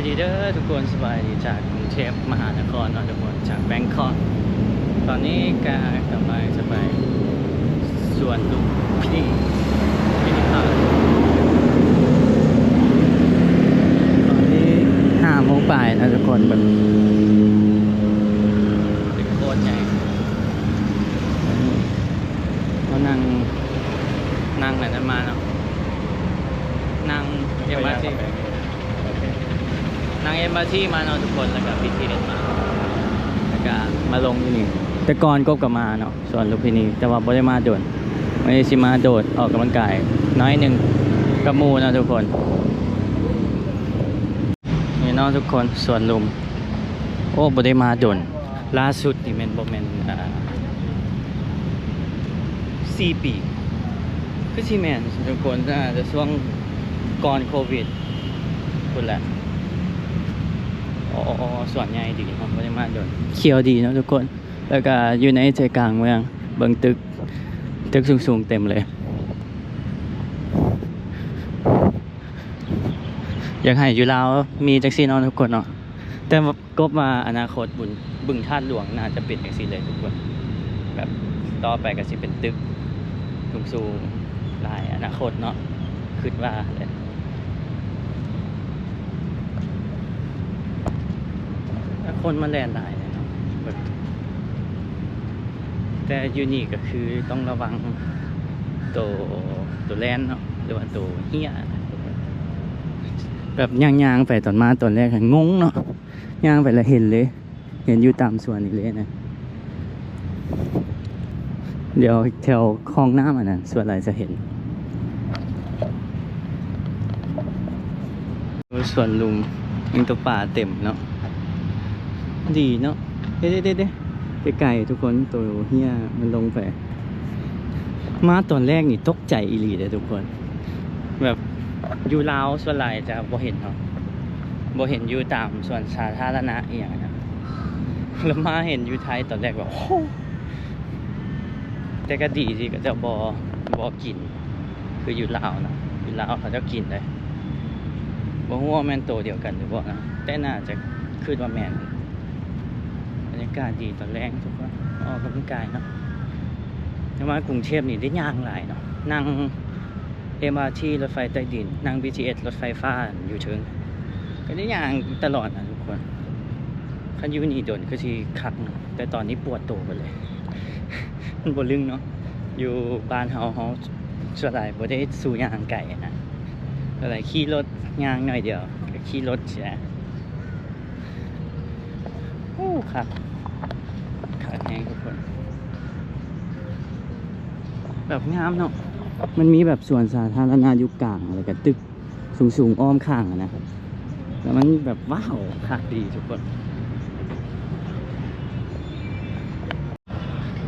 ດີເດີທຸກຄົນ, ສະບາຍດີຈາກກຸງເທບມະຫານະຄອນເນາະທຸກຄົນ, ຈາກແບງຄອກ. ຕອນນີ້ກະກຳລັງຈະໄປສວນລຸມພິນີພິນິພານ. ຕອນນີ້ຫ້າໂມງປາຍເນາະທຸກຄົນ, ເບິ່ງ ເປັນໂຄດໃຫຍ່. ເຮົານັ່ງ ນັ່ງອັນນັ້ນມາເນາະ, ນັ່ງເອັມອາທີ ນັ່ງເອັມອາທີມາເນາະທຸກຄົນ, ແລ້ວກະບີທີເອສມາ ແລ້ວກະມາລົງຢູ່ນີ້. ແຕ່ກ່ອນກົບກະມາເນາະ ສວນລຸມພິນີ, ແຕ່ວ່າບໍ່ໄດ້ມາດົນ. ມື້ນີ້ຊິມາໂດດອອກກຳລັງກາຍໜ້ອຍໜຶ່ງກັບໝູ່ເນາະທຸກຄົນ. ນີ້ເນາະທຸກຄົນ, ສວນລຸມ. ໂອ້ ບໍ່ໄດ້ມາດົນ, ລ່າສຸດນີ້ແມ່ນ ບໍ່ແມ່ນ ອ່າ ສີ່ປີ ຄືຊິແມ່ນທຸກຄົນ, ໜ້າຈະຊ່ວງກ່ອນໂຄວິດພຸ້ນແຫຼະ. ອໍ ສວນໃຫຍ່ດີເນາະ, ບໍ່ໄດ້ມາດົນ. ຂຽວດີເນາະທຸກຄົນ, ແລ້ວກະຢູ່ໃນໃຈກາງເມືອງ. ເບິ່ງຕຶກ ຕຶກສູງໆເຕັມເລີຍ. ຢາກໃຫ້ຢູ່ລາວມີຈັ່ງຊີ້ເນາະທຸກຄົນເນາະ, ແຕ່ ກົບວ່າອະນາຄົດບຸນ ບຶງທາດຫຼວງໜ້າຈະເປັນຈັ່ງຊີ້ເລີຍທຸກຄົນ, ແບບຕໍ່ໄປກະຊິເປັນຕຶກສູງໆຫຼາຍອະນາຄົດເນາະ, ຄິດວ່າແຫຼະ. ແຕ່ຄົນມາແລ່ນຫຼາຍເນາະ, ແບບ ແຕ່ຢູ່ນີ້ກະຄືຕ້ອງລະວັງໂຕ ໂຕແລ່ນເນາະ ຫຼືວ່າໂຕເຫ້ຍ. ແບບຍ່າງໆໄປ ຕອນມາຕອນແລກຫັ້ນງົງເນາະ, ຍ່າງໄປລະເຫັນເລີຍ, ເຫັນຢູ່ຕາມສວນນີ້ເລີຍນະ. ດຽວແຖວຮ່ອງນ້ຳອັນນັ້ນສ່ວນຫຼາຍຈະເຫັນ. ສວນລຸມ ມີແຕ່ປາເຕັມເນາະ, ດີເນາະ. ເດ້ໆໆໆ ໄກໆທຸກຄົນ, ໂຕເຫ້ຍມັນລົງໄປ. ມາຕອນແລກນີ້ຕົກໃຈອີ່ຫຼີເດ້ທຸກຄົນ, ແບບຢູ່ລາວສ່ວນຫຼາຍຈະບໍ່ເຫັນເນາະ, ບໍ່ເຫັນຢູ່ຕາມສວນສາທາລະນະອີ່ຫຍັງນະ, ແລ້ວມາເຫັນຢູ່ໄທຕອນແລກແບບ ໂອ້ ແຕ່ກະດີທີ່ເຂົາເຈົ້າບໍ່ ບໍ່ກິນຄືຢູ່ລາວນະ. ຢູ່ລາວເຂົາເຈົ້າກິນເດ້, ບໍ່ຮູ້ວ່າແມ່ນໂຕດຽວກັນຫຼືບໍ່ນະ, ແຕ່ໜ້າຈະ ຄິດວ່າແມ່ນ. ບັນຍາກາດດີຕອນແລງທຸກຄົນ, ອອກກຳລັງກາຍເນາະ. ແຕ່ມາກຸງເທບນີ້ໄດ້ຍ່າງຫຼາຍເນາະ, ນັ່ງເອັມອາທີ ລົດໄຟໃຕ້ດິນ, ນັ່ງບີທີເອສ ລົດໄຟຟ້າຢູ່ເທິງ, ກະໄດ້ຍ່າງຕະຫຼອດນະທຸກຄົນ. ຄັນຢູ່ນີ້ດົນຄືຊິຄັກເນາະ, ແຕ່ຕອນນີ້ປວດໂຕເບິດເລີຍ, ມັນບໍ່ລຶ້ງເນາະ. ຢູ່ບ້ານເຮົາ ເຮົາສ່ວນຫຼາຍບໍ່ໄດ້ສູ້ຍ່າງໄກນະ, ສ່ວນຫຼາຍຂີ່ລົດຍ່າງໜ້ອຍດຽວກະຂີ່ລົດຊີ້ນະ. ໂອ້ ຄັກ ຄັກແຮງທຸກຄົນ, ແບບງາມເນາະ. ມັນມີແບບສວນສາທາລະນະຢູ່ກາງ ແລ້ວກະຕຶກສູງໆອ້ອມຂ້າງຫັ້ນນະ, ແລ້ວມັນແບບ ວ້າວ ຄັກດີທຸກຄົນ.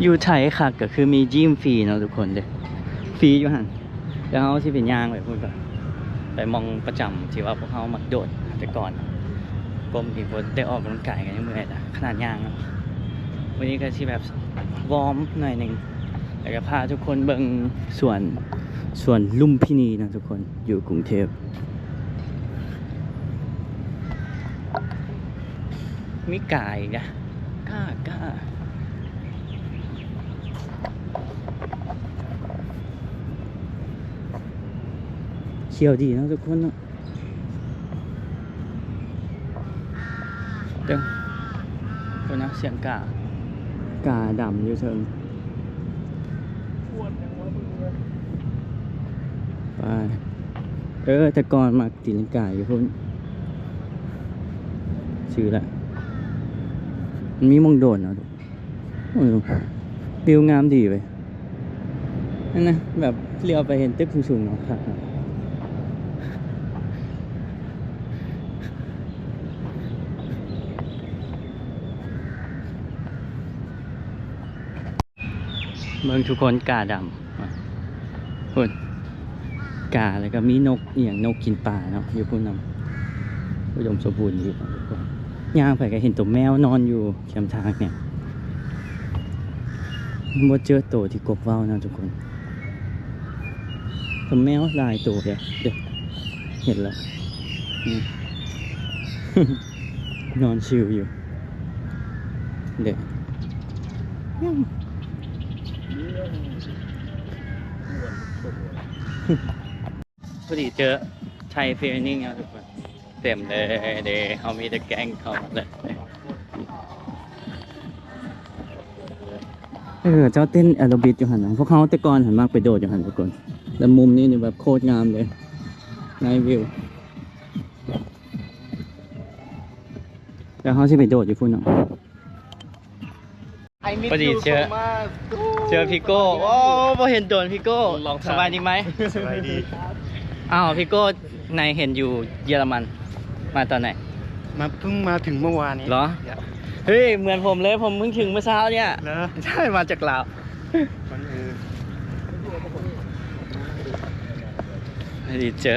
ຢູ່ໄທຄັກກະຄືມີຢິມຟຣີເນາະທຸກຄົນເດີ, ຟຣີຢູ່ຫັ້ນ. ແລ້ວເຮົາຊິໄປຍ່າງໄປພຸ້ນກະ ໄປໝ່ອງປະຈຳທີ່ວ່າພວກເຮົາມັກໂດດແຕ່ກ່ອນ, ກົ້ມອີ່ບໍ່ໄດ້ອອກກຳລັງກາຍກະຍັງເມື່ອຍລະ ຂະໜາດຍ່າງເນາະ. ມື້ນີ້ກະຊິແບບວອມໜ້ອຍໜຶ່ງ, ແລ້ວກະພາທຸກຄົນເບິ່ງສວນ ສວນລຸມພິນີເນາະທຸກຄົນ, ຢູ່ກຸງເທບ. ມີກາອີກນະ, ກາ ກາ ຂຽວດີເນາະທຸກຄົນເນາະ. ເດີ ພຸ້ນນະ ສຽງກາ ກາດຳຢູ່ເທິງ. ໄປ ເອີ ແຕ່ກ່ອນມັກຕີລັງກາຢູ່ພຸ້ນ. ຊື່ລະ ມັນມີໝ່ອງໂດດເນາະ. ໂອ້ ວິວງາມດີເວີຍ. ຫັ້ນນະ ແບບຫຼຽວໄປເຫັນຕຶກສູງໆເນາະ. ຄັກເນາະ. ເບິ່ງທຸກຄົນ ກາດຳ ພຸ້ນ ກາ ແລ້ວກະມີນົກອີ່ຫຍັງ ນົກກິນປາເນາະ ຢູ່ພຸ້ນນຳ. ອຸດົມສົມບູນດີເນາະທຸກຄົນ. ຍ່າງໄປກະເຫັນໂຕແມວນອນຢູ່ແຄມທາງນີ້. ບໍ່ເຈີໂຕທີ່ກົບເວົ້າເນາະທຸກຄົນ. ໂຕແມວຫຼາຍໂຕເດ ເດ ເຫັນລະ ນີ້. ນອນຊິວຢູ່ເດ້. ພໍດີເຈີໄທເທຣນນິງເນາະທຸກຄົນ ເຕັມເລີຍເດ້. ເຮົາມີແຕ່ແກ້ງເຂົາເລີຍ. ເອີ ເຂົາເຈົ້າເຕັ້ນແອໂຣບິກຢູ່ຫັ້ນນະ. ພວກເຮົາແຕ່ກ່ອນຫັ້ນມັກໄປໂດດຢູ່ຫັ້ນທຸກຄົນ. ແລ້ວມຸມນີ້ນີ້ແບບໂຄດງາມເລີຍ ໄນວິວ. ແລ້ວເຮົາຊິໄປໂດດຢູ່ພຸ້ນເນາະ. ພໍດີເຈີ ເຈີພີ່ໂກ້. ໂອ້ ບໍ່ເຫັນດົນພີ່ໂກ້. ສະບາຍດີໄໝ? ສະບາຍດີ. ອ້າວ ພີ່ໂກ້ ໄນເຫັນຢູ່ເຢຍລະມັນ ມາຕອນໃດ? ມາ ເພິ່ງມາເຖິງເມື່ອວານນີ້. ເຫລອ? ເຮີ້ຍ ເໝືອນຜົມເລີຍ ຜົມເພິ່ງເຖິງເມື່ອເຊົ້າເນີ້ຍ. ເຫຼືອ? ໃຊ່ ມາຈາກລາວ. ບັງເອີນ. ດີເຈີ.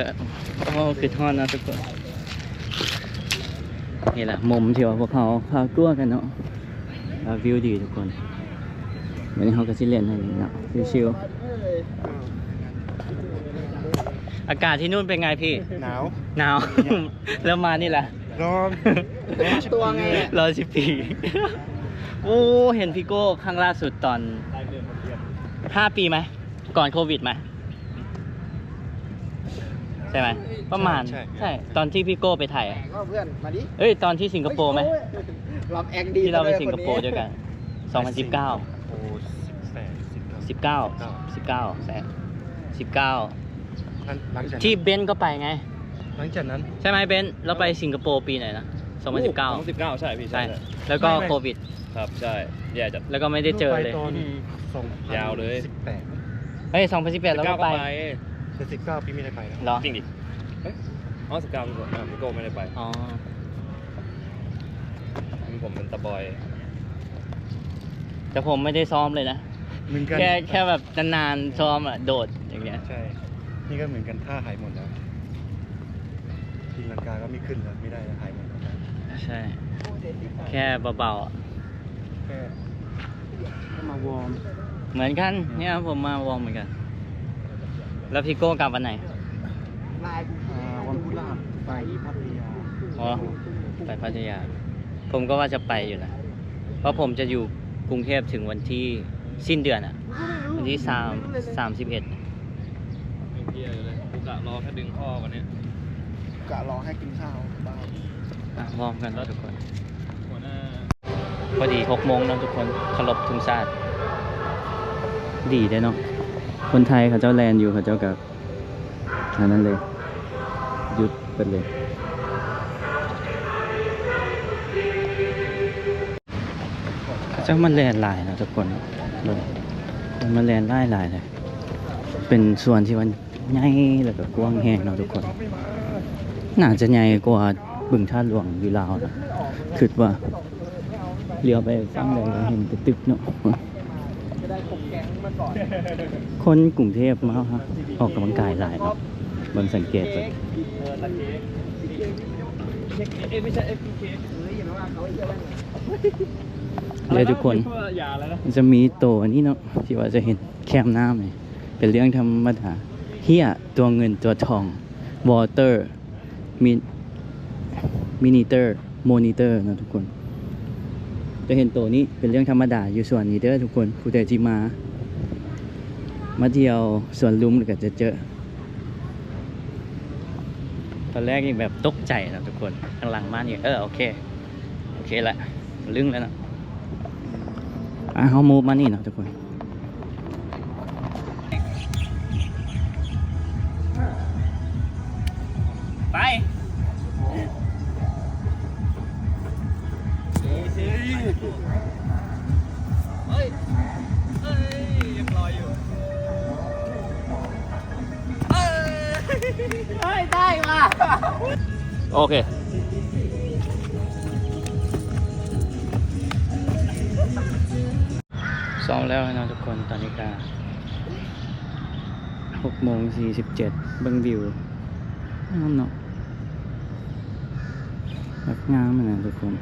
ໂອ້ ຄິດຮອດເນາະທຸກຄົນ. ນີ້ລະ ມຸມທີ່ວ່າພວກເຮົາພາກົວກັນເນາະ. ອ່າ ວິວດີທຸກຄົນ. ວັນນີ້ເຮົາກໍຊິຫຼິ້ນໃຫ້ເນາະ ຊິວໆ. ອາກາດທີ່ນູ້ນເປັນໄງພີ່? ໜາວ. ໜາວ. ແລ້ວມານີ້ລະ? ຮ້ອນ. ຕົວໄງອະ? ຮ້ອນສິບປີ. ໂອ້ ເຫັນພີ່ໂກ້ຄັ້ງລ່າສຸດຕອນຫ້າປີໄໝ? ກ່ອນໂຄວິດໄໝ? ໃຊ່ໄໝ? ປະມານ ໃຊ່ ໃຊ່ ໃຊ່ ຕອນທີ່ພີ່ໂກ້ໄປໄທອະ. ເອີຍ ຕອນທີ່ສິງກະໂປໄໝ? ລອບແອງດີ ທີ່ເຮົາໄປສິງກະໂປດ້ວຍກັນ ສອງພັນສິບເກົ້າ. ໂອ້ ສິບແປດ ສິບເກົ້າ ສິບເກົ້າ ສິບເກົ້າ ໃຊ່ ສິບເກົ້າ. ຫຼັງຈາກນັ້ນ ທີ່ເບັນກໍໄປໄງ. ຫຼັງຈາກນັ້ນ ໃຊ່ໄໝເບັນ? ເຮົາໄປສິງກະໂປປີໃດນະ? ສອງພັນສິບເກົ້າ. ສອງພັນສິບເກົ້າ ໃຊ່ພີ່ ໃຊ່ ໃຊ່ ໃຊ່ ແລ້ວກໍໂຄວິດ. ຄັບ ໃຊ່ ແຍ່ຈັດ. ແລ້ວກໍໄມ່ໄດ້ເຈີເລີຍ ຕອນສອງພັນ ຍາວເລີຍ ສິບແປດ. ເອີຍ ສອງພັນສິບແປດ ເຮົາກໍໄປ. ແຕ່ສິບເກົ້າ ພີ່ໄມ່ໄດ້ໄປນະ. ເຫລອ? ຈິງດິ? ເອີຍ ອໍ ສິບເກົ້າ ພີ່ໂກ້ ພີ່ໂກ້ໄມ່ໄດ້ໄປ. ອໍ ມີຜົມເປັນຕາບອຍ ແຕ່ຜົມໄມ່ໄດ້ຊ້ອມເລີຍນະ. ເໝືອນກັນ ແຄ່ ແຄ່ແບບນານໆຊ້ອມອະ ໂດດຢ່າງເງຍ. ໃຊ່ ນີ້ກໍເໝືອນກັນ ທ່າຫາຍໝົດແລ້ວ. ຕີນລັງກາກໍມີຂຶ້ນແລ້ວ ມີໄດ້ແລ້ວ ຫາຍໝົດແລ້ວ. ໃຊ່ ແຄ່ເບົາໆອະ. ແຄ່ມາວອມ. ເໝືອນກັນ ເອີ ນີ້ ຜົມມາວອມເໝືອນກັນ. ແລ້ວພີ່ໂກ້ກັບວັນໃດ? ອ່າ ວັນພຸດລະຫັດ ໄປພັດທະຍາ. ອໍ ໄປພັດທະຍາ. ຜົມກໍວ່າຈະໄປຢູ່ນະ ເພາະຜົມຈະຢູ່ກຸງເທບເຖິງວັນທີ ສິ້ນເດືອນອະ ວັນທີສາມ ສາມສິບເອັດ. ຍັງເພຍຢູ່ເລີຍ ກູກະລໍແຄ່ດຶງຄໍວັນນີ້ ກະລໍໃຫ້ກິນເຂົ້າບ້ານ. ອ່ະ ວອມກັນເນາະທຸກຄົນ. ຫົວໜ້າ ພໍດີຫົກໂມງເນາະທຸກຄົນ ເຄົາລົບທຸງຊາດ. ດີເດ້ເນາະ ຄົນໄທເຂົາເຈົ້າແລ່ນຢູ່ ເຂົາເຈົ້າກໍ ອັນນັ້ນເລີຍ ຢຸດເບິດເລີຍ. ເຂົາເຈົ້າມາແລ່ນຫຼາຍເນາະທຸກຄົນ ເບິ່ງ ຄົນມາແລ່ນຫຼາຍໆເລີຍ. ເປັນສວນທີ່ວ່າໃຫຍ່ ແລ້ວກໍກວ້າງແຮງເນາະທຸກຄົນ. ໜ້າຈະໃຫຍ່ກວ່າບຶງທາດຫຼວງຢູ່ລາວນະ ຄິດວ່າ. ຫຼຽວໄປຝັ່ງໃດກໍເຫັນແຕ່ຕຶກເນາະ. ຄົນກຸງເທບມາອອກກຳລັງກາຍຫຼາຍເນາະ ເບິ່ງສັງເກດເບິ່ງ. ເດີທຸກຄົນ ມັນຈະມີໂຕອັນນີ້ເນາະ ທີ່ວ່າຈະເຫັນແຄມນ້ຳນີ້ ເປັນເລື່ອງທຳມະດາ. ເຮ້ຍ ຕົວເງິນຕົວທອງ Water Mi- Monitor Monitor ເນາະທຸກຄົນ. ຈະເຫັນໂຕນີ້ເປັນເລື່ອງທຳມະດາຢູ່ສວນນີ້ເດີທຸກຄົນ. ຜູ້ໃດທີ່ມາ ມາທ່ຽວສວນລຸມກໍຈະເຈີ. ຕອນແລກນີ້ແບບຕົກໃຈເນາະທຸກຄົນ ຂ້າງຫຼັງມານີ້. ເອີ ໂອເຄ ໂອເຄລະ ລຶ້ງແລ້ວເນາະ. ອ່ະ ເຮົາ move ມານີ້ເນາະທຸກຄົນ. ໄປ ເຮີ້ຍ ເຮີ້ຍ ຍັງລອຍຢູ່. ເອີຍ ເຮີ້ຍ ໄດ້ວ່ະ. ໂອເຄ ຊ້ອມແລ້ວເນາະທຸກຄົນ. ຕອນນີ້ກະຫົກໂມງສີ່ສິບເຈັດ. ເບິ່ງວິວ ງາມເນາະ ແບບງາມຫັ້ນນະທຸກຄົນ.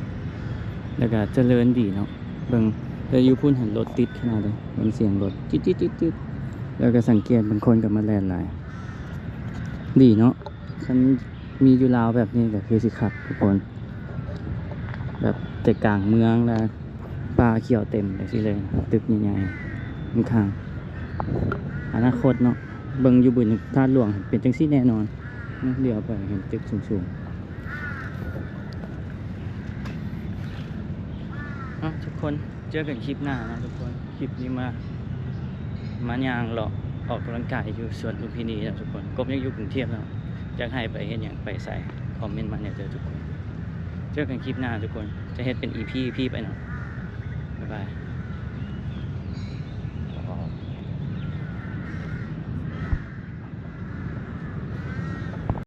ແລ້ວກະຈະເລີນດີເນາະ. ເບິ່ງ ແຕ່ຢູ່ພຸ້ນຫັ້ນລົດຕິດຂະໜາດໃດ ເບິ່ງສຽງລົດຕິດໆໆໆ. ແລ້ວກະສັງເກດບາງຄົນກະມາແລ່ນຫຼາຍ ດີເນາະ. ຄັນມີຢູ່ລາວແບບນີ້ກະຄືຊິຄັກທຸກຄົນ. ແບບໃຈກາງເມືອງ ແລ້ວປ່າຂຽວເຕັມຈັ່ງຊີ້ເລີຍ ຕຶກໃຫຍ່ໆຂ້າງໆ. ອະນາຄົດເນາະ ເບິ່ງຢູ່ບຶງທາດຫຼວງເປັນຈັ່ງຊີ້ແນ່ນອນ. ເນາະ ດຽວໄປເຫັນຕຶກສູງໆ. ເອົາ ທຸກຄົນ ເຈີກັນຄລິບໜ້າເນາະທຸກຄົນ. ຄລິບນີ້ມາ ມາຍ່າງເລາະອອກກຳລັງກາຍຢູ່ສວນລຸມພິນີເນາະທຸກຄົນ. ກົບຍັງຢູ່ກຸງເທບເນາະ ຢາກໃຫ້ໄປເຮັດຫຍັງໄປໃສ ຄອມເມັນມາແດ່ເດີທຸກຄົນ. ເຈີກັນຄລິບໜ້າທຸກຄົນ ຈະເຮັດເປັນອີພີ ອີພີໄປເນາະ. ບາຍບາຍ.